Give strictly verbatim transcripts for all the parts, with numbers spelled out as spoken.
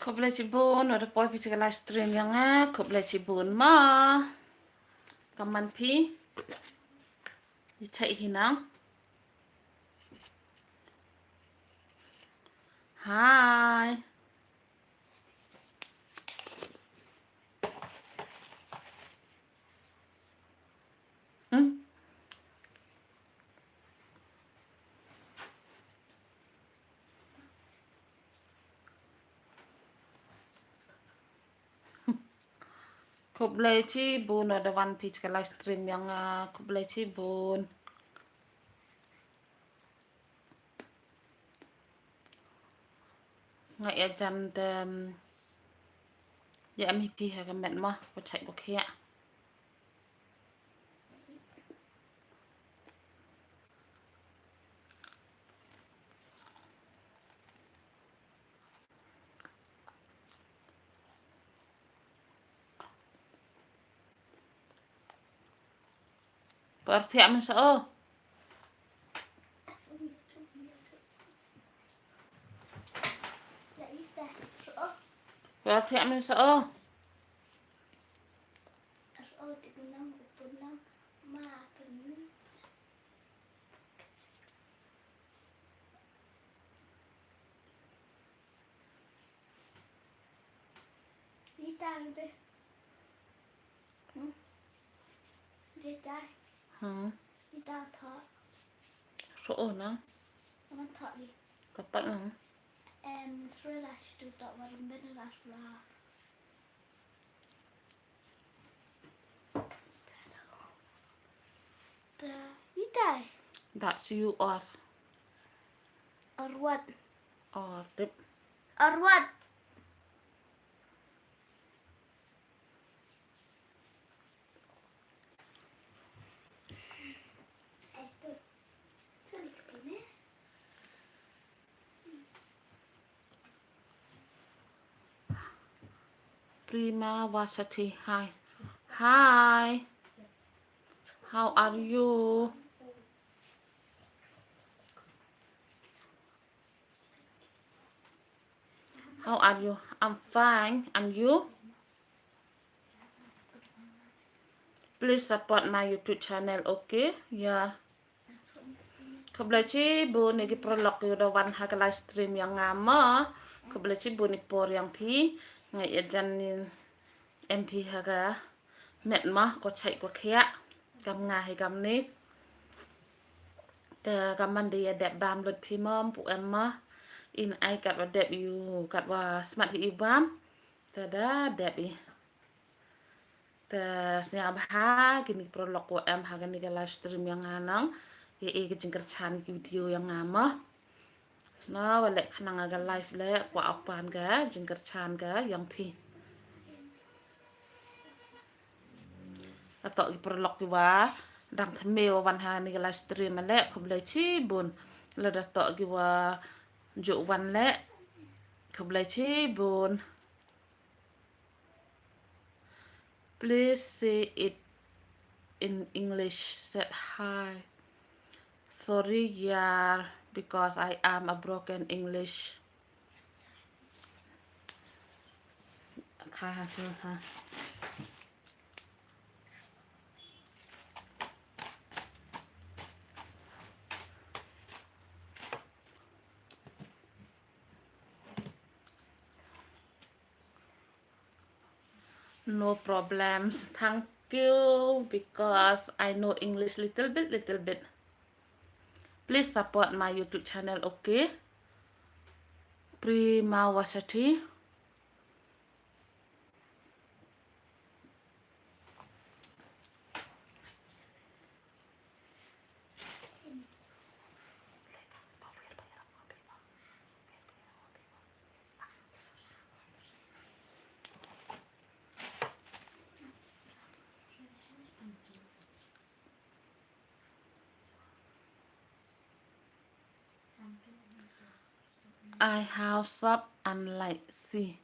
Khublei shibun, wat da poi phi sha ka live stream ïa nga, khublei shibun ma. Kaman phi. Ïa chai hi nang. Hi. Hmm? Khublei shibun, wat da wan phi sha ka live stream ïa nga, khublei shibun. Nga ïa jan te, ïa em hi phi ha ka met ma, ko chai ko khiah. Por thiah min sa o. Por thiah min sa o. Ita ngi be. Hmm. Ita. Hmm. Ita tha. So o na. Aman tha li. Kapat na. Em, sura la situ ta warim ben la sura. Te, itai. That's you or. Or what? Or dip. Or what? Prima Vasathi, hi. Hi. How are you? How are you? I'm fine. And you? Please support my YouTube channel, okay? Yeah. Khublei shibun ïa ki paralok ïa u da wan ha ka live stream ïa nga ma. Khublei shibun ïa i por ïa phi. Nga ïa jan nin em phi ha ka met ma, ko chai ko khiah. Kam nga hi kam ni. Te kam man de ïa dep bam lut phi ma, pu em ma. In ai kat wa dep ïa u, kat wa smat hi i bam. Te da dep i. Te sngewbha kine ki paralok wa em ha kane ka live stream ïa nga nang. Ïa i ka jingkyrchan ki video ïa nga ma. Na wa leh khnang ka live leh kwah u pan ka jingkyrchan ka ïa phi. Ato ki paralok ki wa dang thymme wa wan ha kane ka live stream leh khublei shibun. Lada to ki wa ju wan leh khublei shibun. Please say it in English. Said hi. Sorry, yeah, because I am a broken English. No problems. Thank you, because I know English little bit, little bit. Please support my YouTube channel, okay? Prima Vasathi. I have shop and like see.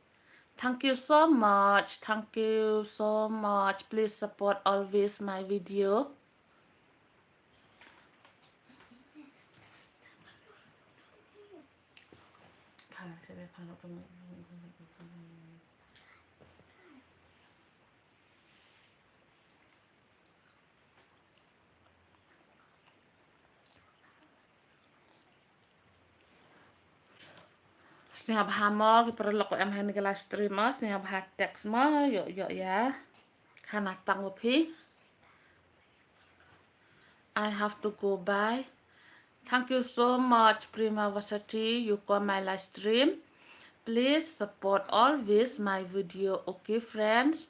Thank you so much. Thank you so much. Please support always my video. Sngewbha mo ki paralok em ha kane ka live stream mo, sngewbha text mo, ïoh ïoh ïa. Khana tang u phi. I have to go bye. Thank you so much, Prima Vasati. You come my live stream. Please support always my video, okay, friends?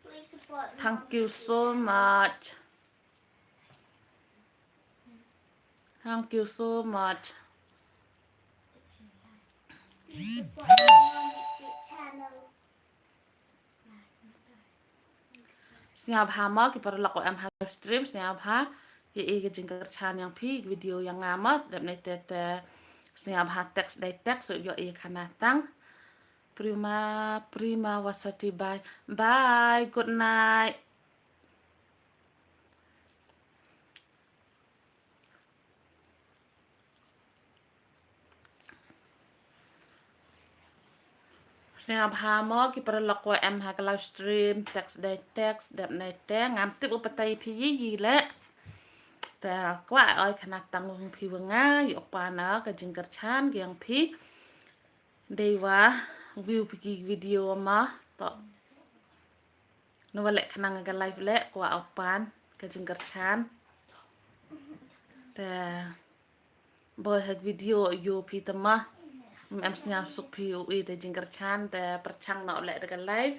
Please support me on YouTube. Thank you so much. Thank you so much. Please support me on YouTube channel. Sngewbha mo ki paralok em ha live stream, sngewbha ïa i ka jingkyrchan ïa phi, video ïa nga mo, dep ne te te sngewbha text dei text, so ïoh i khana tang. Prima, Prima Vasati, bye. Bye, good night. Sngewbha mo ki paralok wa em ha ka live stream, text dei text, dep ne te, ngam tip u patai phi yi yi le. Te kwah oi khana tang u phi wa nga, ïoh pan ka jingkyrchan ki ïa phi. Dei wa view phi ki video ma to. Nwa leh khnang ka live leh kwah u pan ka jingkyrchan. Te boi ha video ïoh phi te ma. Em sngewsuk phi u i te jingkyrchan te pyrchang noh leh te ka live.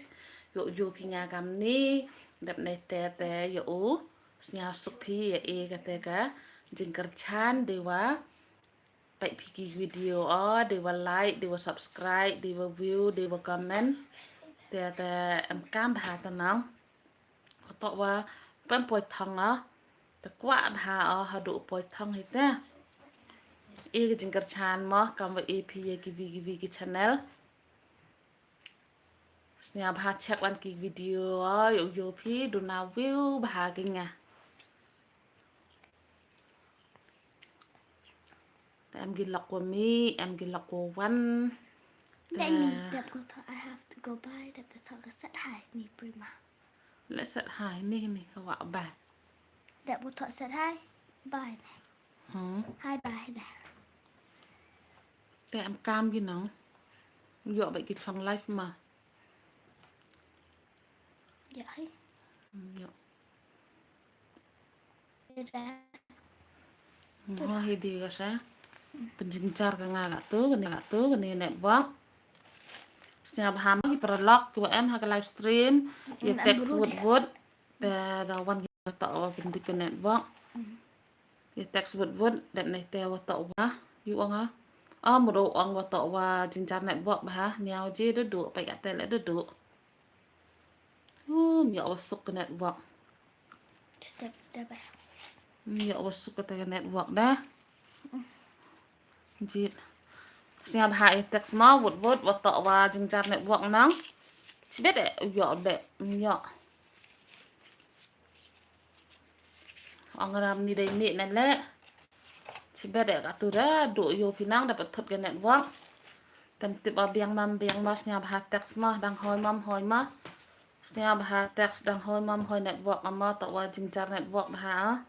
Ïoh ïoh phi nga kamni. Dep ne te te ïoh u sngewsuk phi ïa i ka te ka jingkyrchan dei wa peit phi ki video o, dei wa like, dei wa subscribe, dei wa view, dei wa comment. Te te em kam bha te nang. Wa to wa pem poi thong o. Te kwah bha o haduh poi thong hi te. I ka jingkyrchan mo kam wa i phi ïa ki vi ki vi ki channel. Sngewbha check wan ki video o, ïoh ïoh phi duna view bha ki nga. Te em ki lok wa mih, em ki lok wa wan. Dep ni, dep ko thok, I have to go bye, dep te thok ka set hi ni Prima. Leh set hi ni ni ka wa bye. Dep ko thok set hi, bye ni. Hmm. Hi bye ni. Te em kam ki nang. Ïoh bad ki chong live ma. Ïoh hi. Hmm, ïoh. Ïoh da. Hmm, ho hi di ka sa. Pynjynjar ka nga ka tu, kane ka tu, kane network. Sngewbha mo ki paralok, ki wa em ha ka live stream. Ïa text wut wut. Te da wan ki ta o pyndik ka network. Ïa text wut wut, dep ne te wa to wa. Ïoh ong a. A mut ong wa to wa jingjar network bha. Niaw je dudu, peit ka te leh dudu. Um, ïoh wa suk ka network. Step, step, eh. Ïoh wa suk ka te ka network da. Jit. Sngewbha i text ma, wut wut, wa to wa jingjar network nang. Chibet eh, ïoh de, ïoh. Ong ram ni dei mih na leh. Chibet eh ka tu da, duh ïoh phi nang da pathut ka network. Tem tip o biang mam biang ma sngewbha text ma, dang hoi mam hoi ma. Sngewbha text dang hoi mam hoi network ma, to wa jingjar network bha.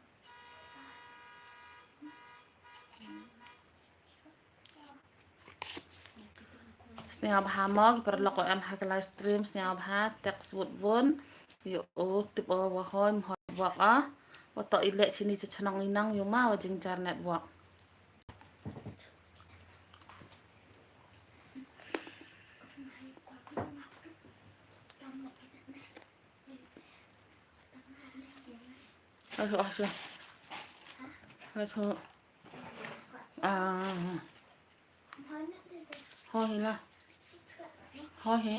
Sngewbha mo ki paralok wa em ha ka live stream, sngewbha text wut wun. Ïoh u tip o wa hoi, hoi network a. Wa to i leh chini cha chnong i nang ïoh ma wa jingjar network. Asu, asu. Asu. Ah. Hoi hi la. Hoi hi.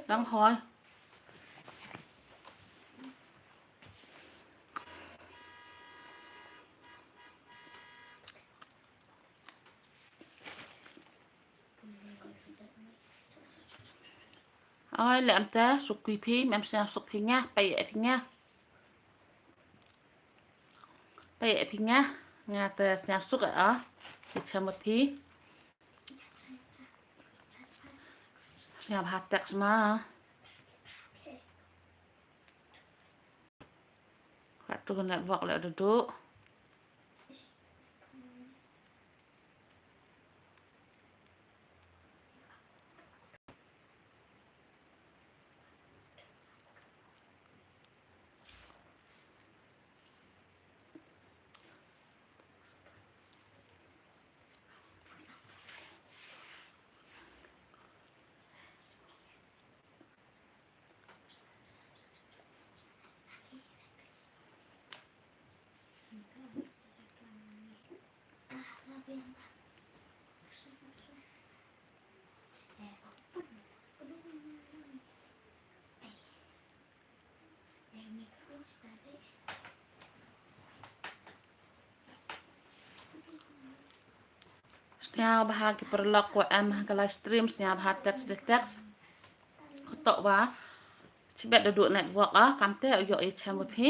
Dang hoi. Oi, leh em te, suk kui phi, mem sñiaw suk phi nga, peit ïa phi nga. Peit ïa phi nga, nga te sñiaw suk ïa, oh. Ïa chem bad phi. Sñiaw bha text ma. Katto ka network leh da duh. Sñiaw bha ki paralok wa em ha ka live stream, sñiaw bha text de text. Toh wa chibet da duh network ah, kamte u ïoh ïa chem wa phi.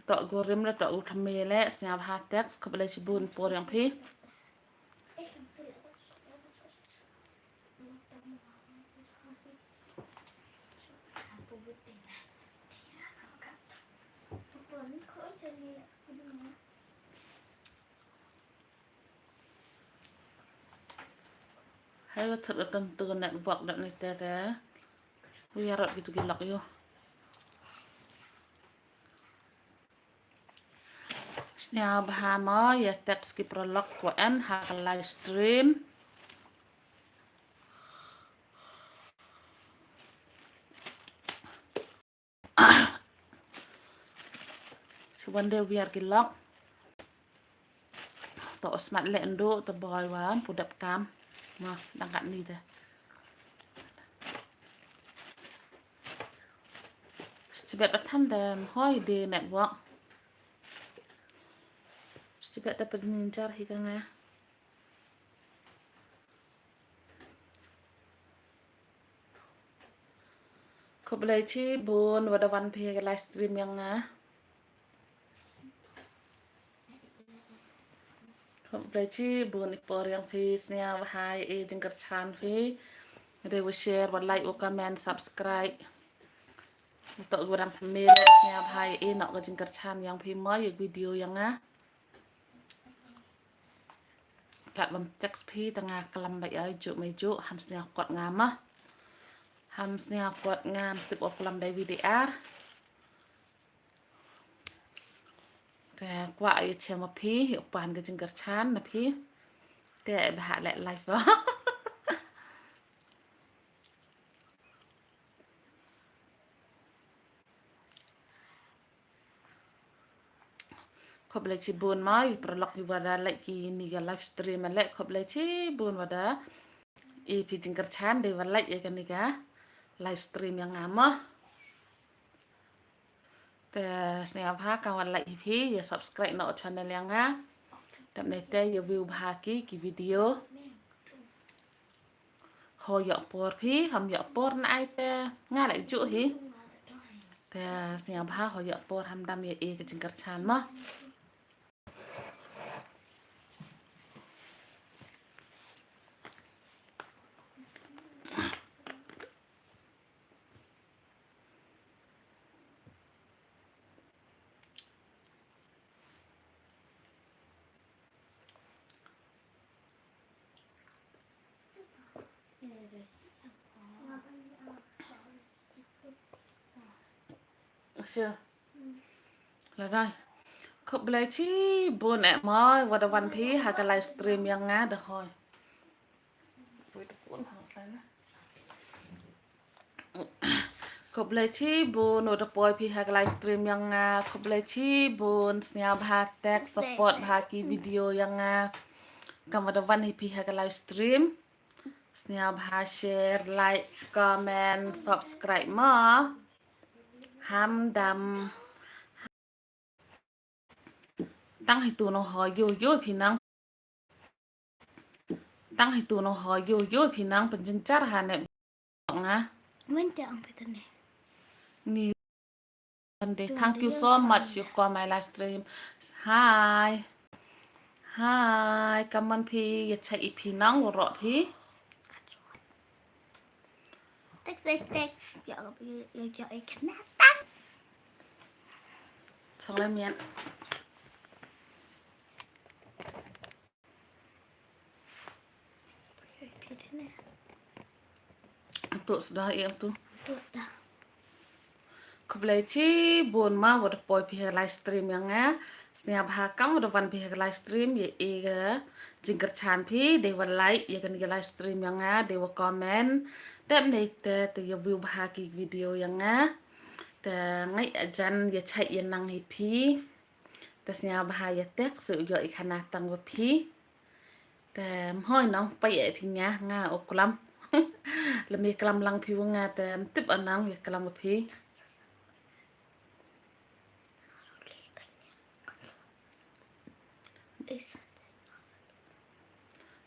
Toh gurim le toh u thymme le, sñiaw bha text, khublei shibun por ïa phi. Hai, ka thut ka tang tu ka network dap ni te te. Wi arot gitu ki lok ïoh. Sñiaw bha mo ïa text ki paralok wa em ha ka live stream. Sa wan de wiar ki lok. To smat leh ndu to boi wan pu dep kam. Mo dang kat ni te. Stibet atan de hoi de network. Stibet de peninjar hi ka nga. Khublei chibun wa da wan phi ha ka live stream ïa nga. Khublei chibun i por ïa phi, sñiaw bha ïa i jingkyrchan phi. Dei wa share, wa like, wa comment, subscribe. Toh gu rang thymme le, sñiaw bha ïa i noh ka jingkyrchan ïa phi mo ïa video ïa nga. Kat bam text phi ta nga klam ba ïa juk me juk, ham sñiaw kot nga ma. Ham sñiaw kot nga, tip o klam dei V D R. Te kwah ïa chem ma phi, ïa pan ka jingkyrchan na phi. Te bha leh live. Khublei chibun mo i paralok i wa da like kini ka live stream le, khublei chibun wa da i phi jingkyrchan dei wa like ïa kani ka live stream ïa nga mo. Te sñiaw bha ka wa like i phi ïa subscribe noh channel ïa nga. Dap ne te ïa view bha ki ki video. Ho ïoh por phi, ham ïoh por na ai te nga la juk hi. Te sñiaw bha ho ïoh por ham dam ïa i ka jingkyrchan mo. Sure. La dai. Khublei chibun eh mo, wa da wan phi ha ka live stream ïa nga da hoi. Khublei chibun wa da poi phi ha ka live stream ïa nga. Khublei chibun, sñiaw bha text, support bha ki video ïa nga. Kam wa da wan hi phi ha ka live stream. Sñiaw bha share, like, comment, subscribe mo. Ham dam. Tang hi tu no ho yo yo phi nang. Tang hi tu no ho yo yo phi nang pynjynjar ha ne nga. Wen te ang phi te ne. Ni Sunday. Thank you so much you call my live stream. Hi. Hi, come on phi, ya chai i phi nang ro phi. Text, text, text. Ya, ya, ya, ya, ya, ya. Chong le mian. Tu sudah ya tu. Tu dah. Khublei chibun ma wa da poi phi ha live stream ya nga. Sngewbha kam wa da wan phi ha live stream ya i ka jingkyrchan phi, dei wa like ya kani ka live stream ya nga, dei wa comment. Dep nei te te ya view bha ki video ya nga. Te ngai ajan ya chai ya nang hi phi. Te sngewbha ya text su yo i khana tang wa phi. Te mhoi nong pa ye phi nga nga o klam. Lemi klam lang phi wa nga te mtip anang ya klam wa phi.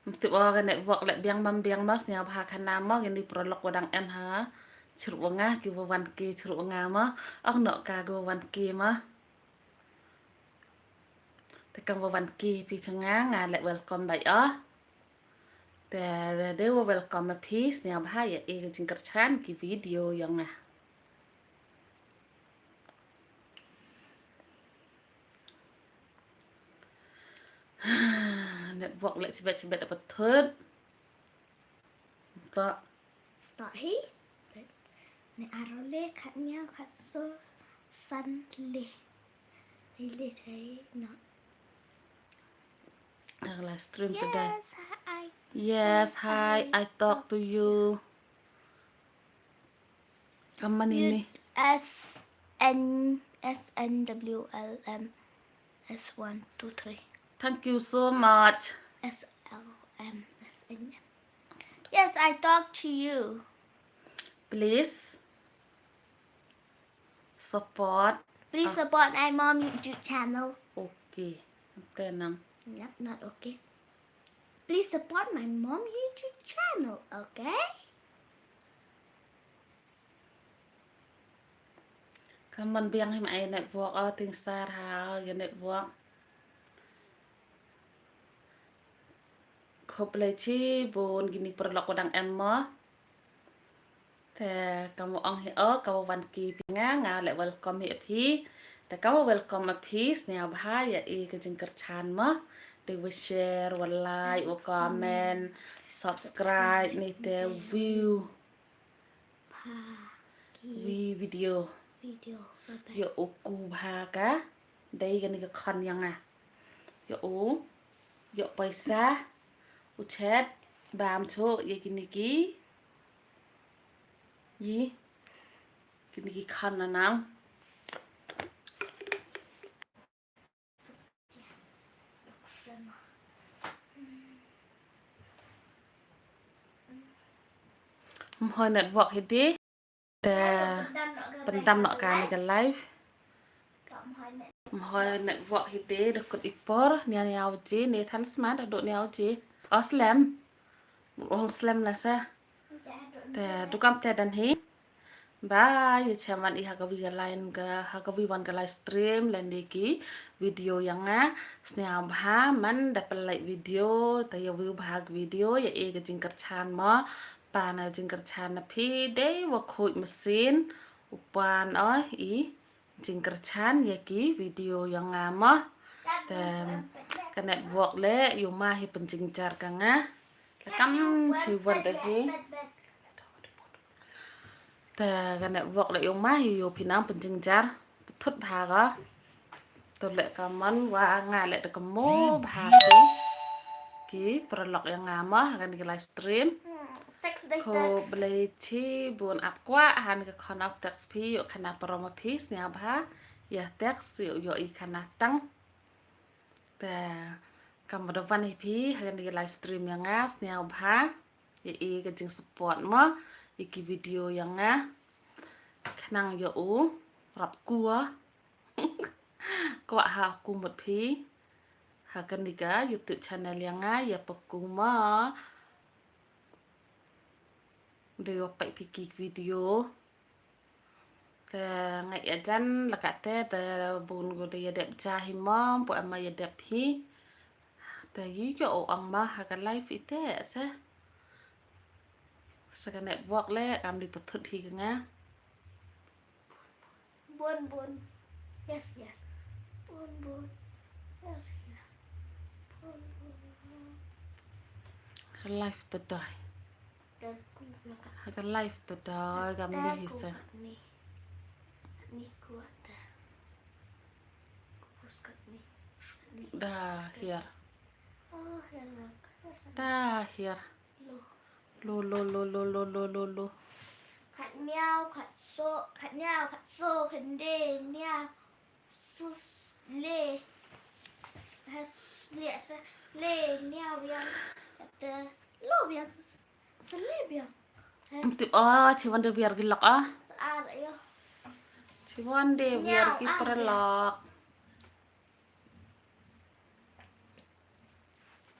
Mtip o ka network le biang mam biang ma sngewbha khana ma kini prolok wa dang em ha. Chiruk wa nga ki wa wan ki chiruk wa nga ma. Ong no ka go wan ki ma. Te kam wa wan ki phi cha nga nga le welcome bai o. Te de wa welcome ma phi sngewbha ya i ka jingkyrchan ki video ya nga. Network le sibet sibet apa thut. Ka Ta hi. Ne aro le khat nia khat so san le. Hi le chai na. Live stream today. Yes, hi. Yes, hi. I talk to you. Kaman ini. S N S N W L M S one two three. Thank you so much. S L M S N M. Yes, I talk to you. Please support. Please support my mom YouTube channel. Okay. Tenang. No, not okay. Please support my mom YouTube channel, okay? Kaman biang him ai network o ting sar ha ya network. Khublei chibun kini prolok wa dang em ma. Te kam wa ong hi o kam wa wan ki phi nga nga le welcome hi phi. Te kam wa welcome a phi sngewbha ya i ka jingkyrchan ma. Te wa share wa like wa comment subscribe ni te view. Wi video. Video. Yo u ku bha ka. Dei kani ka khon ya nga. Yo u. Yo paisa. U chet. Bam cho ye kini ki. Yi. Kini ki khon na nang. Mhoi network hi de. Te pyndam noh kani ka live. Mhoi network hi de da kut i por nia nia uji ne than smat da do nia uji. O slem. Ong slem la sa. Te du kam te dan hi. Bye, ya chaman i ha ka wi ka line ka ha ka wi wan ka live stream lane ki video ya nga. Sngewbha man da pynlike video te ya view bha ka video ya i ka jingkyrchan mo. Pan ka jingkyrchan na phi dei wa khuid masin u pan o i jingkyrchan ya ki video ya nga mo. Te ka network le yu ma hi pynjynjar ka nga. Te kam chi wan te hi. Te ka network le yu ma hi yu phi nang pynjynjar. Thut bha ka. Te le ka man wa nga le te ka mo bha ki. Ki paralok ya nga mo ha kani ka live stream. Khublei chibun ap kwah ha kani ka khon ap text phi yu khana parom phi sngewbha. Ya text yu yu i khana tang. Te kam ba da wan hi phi ha kani ka live stream ya nga sngewbha. Ya i ka jing support mo ya ki video ya nga. Khnang ya u rap kua. Kwah ha ku mut phi ha kani ka YouTube channel ya nga ya pa ku mo. Dei wa peit phi ki video. Te nga ïa jan la kate te bun ko te ïa dep ja hi mom, po em ma ïa dep hi. Te ïa ko o ang ma ha ka live ite se. Sa ka network le kam di pathut hi ka nga. Bun bun. Yes, yes. Bun bun. Yes, yes. Bun bun. Ka live te doi. Dan kum la ka. Ha ka live te doi kam di hi se. Ni. Ni kuat dah. Kupus kat ni. Ni. Dah hiar. Oh, hiar lah. Dah hiar. Lo. Lo lo lo lo lo lo lo lo. Khat niaw, khat so, khat niaw, khat so, khat de niaw. Sus le. Has le sa le niaw biang. Khat lo biang. Sus le biang. Tip o, chi wan de biar gilok o. Sa ar ayo. Chi wan de biar ki paralok.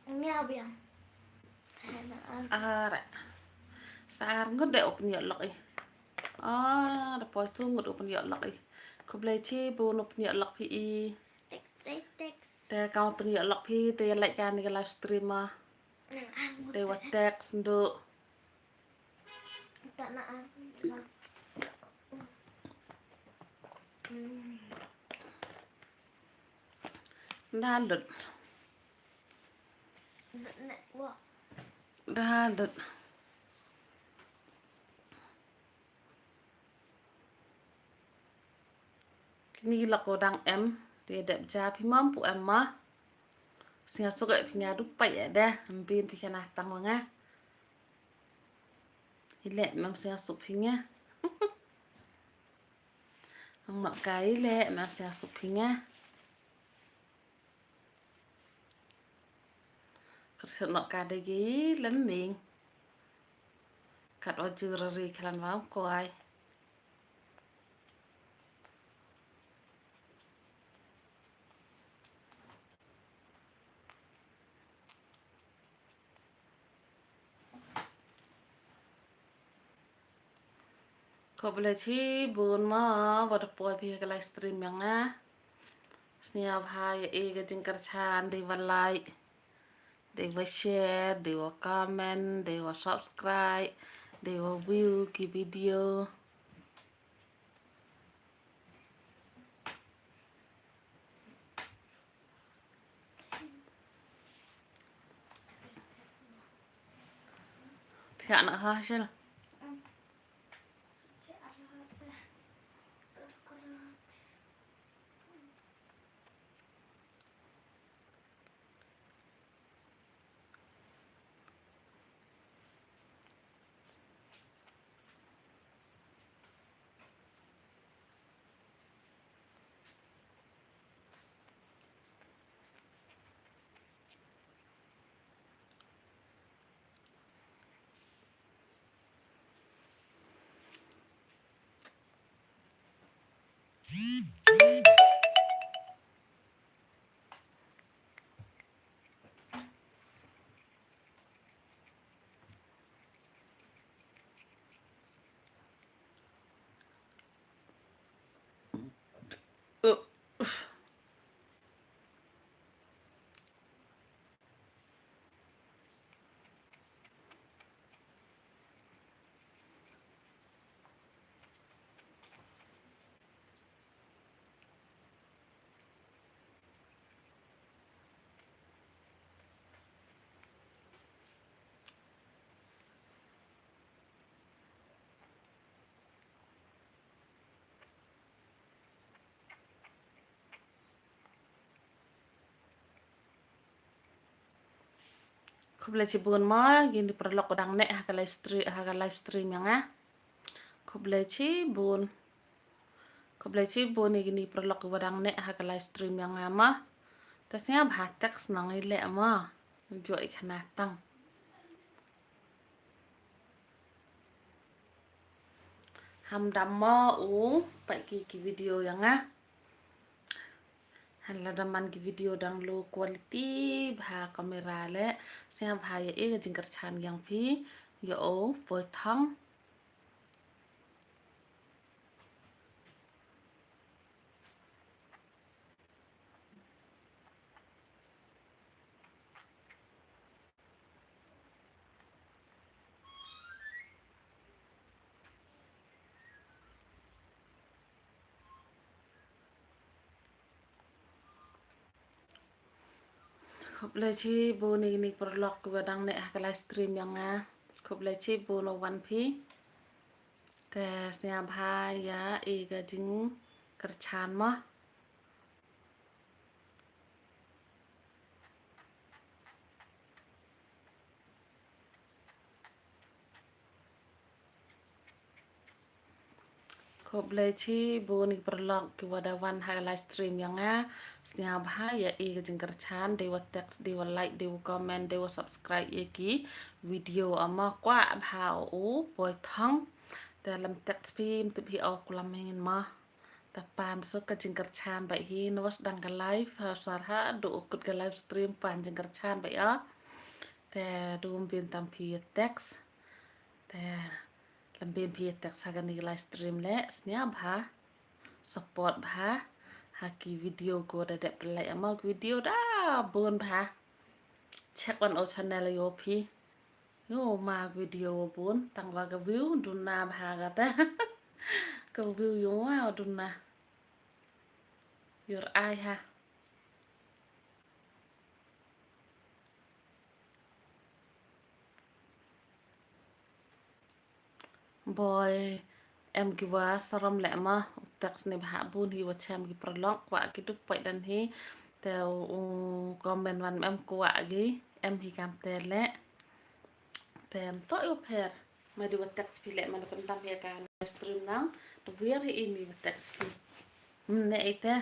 Ngiaw biang. Ar. Sa ar ngut de open ïoh lok i. Ah, da poi su ngut open ïoh lok i. Khublei chi bun open ïoh lok phi i. Text, text, text. Te kam open ïoh lok phi te ïa like ka ni ka live stream ma. Nang ang ngut. Te wa text ndu. Ta na ang. Hmm. Da lut. Da lut. Kini lok ko dang em, te dep ja phi mom pu em ma. Snga suk e phi nga du pai e de, em bin phi kana tang ma nga. Ile mem snga suk phi nga. Ang mak kai ile mem snga suk phi nga. Kyrsiet noh ka dei ki lemming. Kat wa jurari klan wa kwai. Khublei chibun mo, wa da poi phi ha ka live stream ïa nga. Sngewbha ïa i ka jingkyrchan, dei wa like, dei wa share, dei wa comment, dei wa subscribe, dei wa view ki video. Thiah na ha shil. Khublei chibun mo, kini paralok dang neh ha ka live stream, ha ka live stream ïa nga. Khublei chibun. Khublei chibun ïa kini paralok wa dang neh ha ka live stream ïa nga mo. Te sngewbha text nang i leh mo. Jooh i khana tang. Ham dam mo u peit ki, ki video ïa nga. Han la dam man ki video dang low quality bha camera le. Sngewbha ïa i ka jingkyrchan ïa phi. Ïa u poi thang. Khublei shibun ïa kine ki paralok kiba dang neh ha ka live stream ïa nga. Khublei shibun ïa u wan phi. Te sngewbha ïa i ka jingkyrchan mo. Khublei shibun ïa ki paralok kiwa da wan ha ka live stream ïa nga. Sngewbha ïa i ka jingkyrchan, dei wa text, dei wa like, dei wa comment, dei wa subscribe ïa ki video, ama kwah bha u boi thong. Te lem text phi, ym tip hi o kulam hin ma. Te pan suk ka jingkyrchan bha hi, nwas dang ka live, ha sar ha, du u kut ka live stream pan jingkyrchan bha o. Te du ym bin tam phi text. Te lem bin phi text ha kani ka live stream le, sngewbha. Support bha. Ha ki video ko da dep da like ama ki video da bun bha. Check wan o channel ïa phi. Ïoh ma video bun, tang wa ka view duna bha kata. Ka view ïoh wa duna. Ïoh ai ha. Boi, em kiwa sarom leh ma, u text ni bha bun hi wa chem ki paralok, kwah ki du poi dan hi, te u comment wan em kwah ki, em hi kam te leh. Te em to u pher, ma di wa text phi leh ma da pyndam hi ka live stream nang, te wiar hi ini wa text phi. Hmm, ne ite.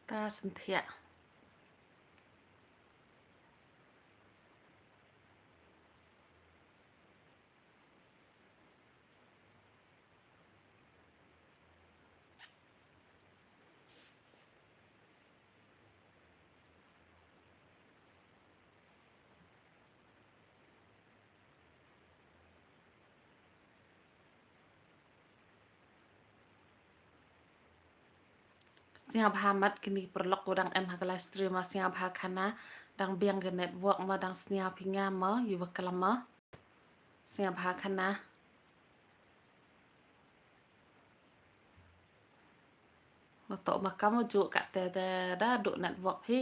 Ta sentiak. Sngewbha mat kini paralok u dang em ha ka live stream ma sngewbha khana dang biang ka network ma dang sngewbha phi nga ma ïa wa klam ma. Sngewbha khana. Nga to ma kam ju ka te te da du network hi.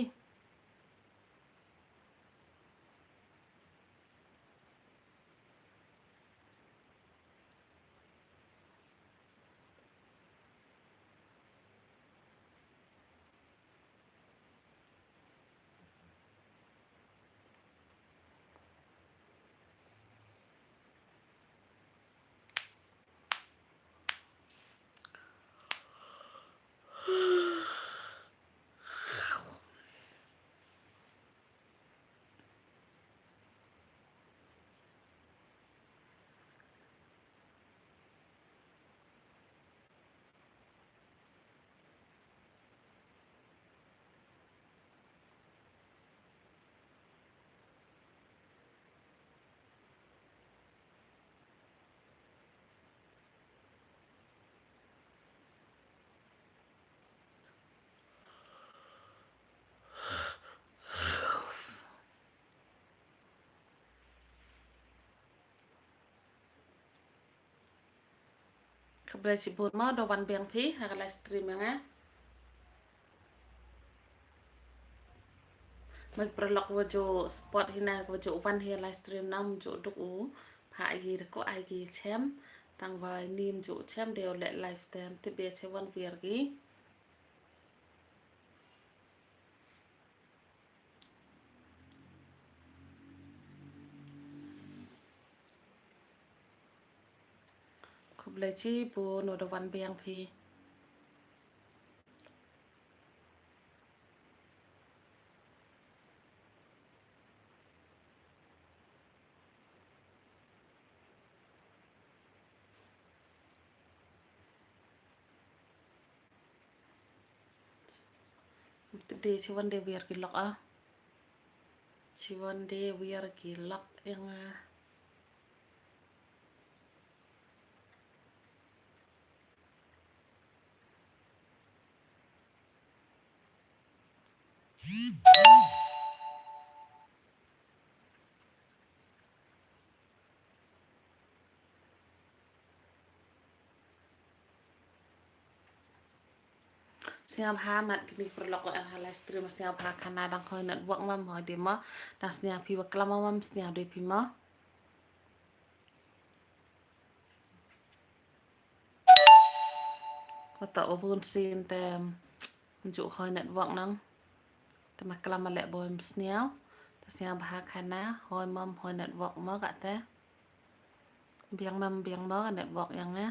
Khublei shibun ma da wan biang phi ha ka live stream ïa nga. Ma ki paralok wa ju support hi na wa ju wan hi live stream nam ju duk u pha ai ki da ko ai ki chem tang wa nim ju chem de u leh live tem tip de che wan wiar ki. Khublei shibun u da wan biang phi. Te shi wan de wiar ki lok ah. Shi wan de wiar ki lok ïa nga. Sngewbha mat kine ki paralok la em ha live stream, sngewbha khana dang hoi network mo, hoi dei mo, dang sngewbha phi ba klam mo, sngewbha dei phi mo. Kata u bun sien te, ym ju hoi network nang. Te ma klam ma leh boi ym sngewbha. Te sngewbha khana, hoi mo, hoi network mo kata. Biang mo, biang mo ka network ïa nga.